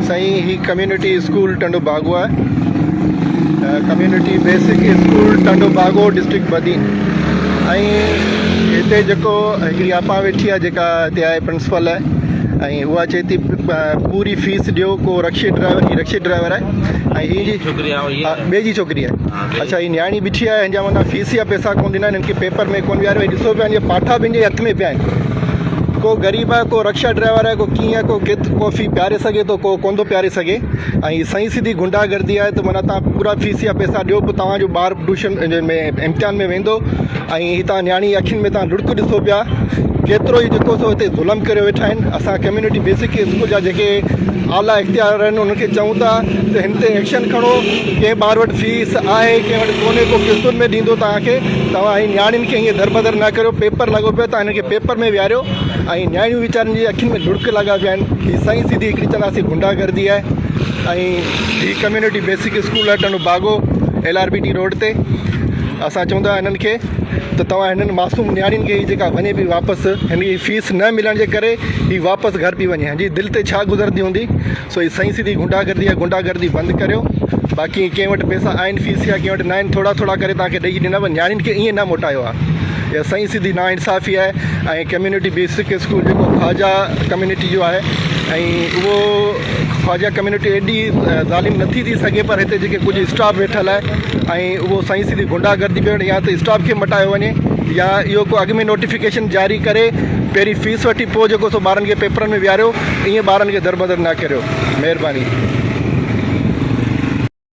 سائين هي community school Tando Bago آهي community basic school Tando Bago district Badin ۽ هتي جيڪو هڪڙي آپا ويٺي آهي جيڪا هتي آهي پرنسپل آهي ۽ اها چئي ٿي پوري فيس ڏيو ڪو رڪشي ڊرائيور هي رڪشي ڊرائيور آهي ۽ هي جي ڇوڪري آهي ها ٻئي جي ڇوڪري آهي اڇا هي نياڻي بيٺي آهي هن جا معنيٰ فيس جا پئسا ڪون ڏنا آهن هن کي پيپر ۾ ڪون ويهاريو هي ڏسو پيا هن جا پاٺا به هن جي هٿ ۾ پيا آهن ڪو غريب آهي ڪو رڪشا ڊرائيور آهي ڪو ڪيئن آهي ڪو ڪيت ڪو في پياري سگهي ٿو ڪو ڪونه ٿو پياري سگهي ۽ سائين سڌي گنڊا گردي آهي ته معنيٰ تان پورا فيس جا پئسا ڏيو پوء توهان جو ٻار ٽيوشن ۾ امتحان ۾ ويندو ۽ هي تان نياڻي اکين ۾ تان لڙڪ ڏسو پيا ڪيترو ئي جيڪو سو هتي ظلم ڪريو ويٺا آهن اسان ڪميونٽي بيسڪ اسڪول جا جيڪي اعليٰ اختيار آهن انهن کي چئون ٿا ته هن تي ايڪشن کڻو ڪنهن ٻار وٽ فيس آهي ڪنهن وٽ ڪونهي ڪو قسطن ۾ ڏيندو توهان کي توهان هي نياڻين کي ائين دربدر نه ڪريو پيپر لڳو پيو توهان هنن کي پيپر ۾ ويهاريو ۽ نياڻيون ويچارين جي اکين ۾ لڙڪ لڳا پيا آهن هي سائين سڌي هڪڙي چونداسين غنڊا گردي آهي ۽ هي ڪميونٽي بيسڪ اسڪول آهي Tando Bago L R B T road تي اسان چون ٿا هنن کي ته توهان هنن معصوم نياڻين کي هي جيڪا وڃي پئي واپس هن جي فيس نه ملڻ جي ڪري هي واپس گهر پئي وڃي هن جي دل تي ڇا گذرندي هوندي سو هي سائين سڌي غنڊا گردي آهي غنڊا گردي بند ڪريو باقي ڪنهن وٽ پئسا آهن فيس جا ڪنهن وٽ نه آهن ٿورا ٿورا ڪري توهان کي ڏئي ڏنا پر نياڻين کي ائين نه موٽايو آهي اها سائين سڌي نا انصافي آهي ۽ ڪميونٽي بيسڪ اسڪول جيڪو خواجا ڪميونٽي جو آهي ۽ اهو خواجا ڪميونٽي ايڏي ظالم نٿي ٿي سگهي پر هتي جيڪي ڪجهه اسٽاف ويٺل آهي ۽ اهو سائين سڌي غنڊا گردي پيو يا ته اسٽاف کي مٽايو وڃي يا اهو ڪو اڳ ۾ نوٽيفڪيشن جاري ڪري پهرين فيس وٺي پوء جيڪو سو ٻارن کي پيپرن ۾ ويهاريو ائين ٻارن کي دربدر نه ڪريو مهرباني.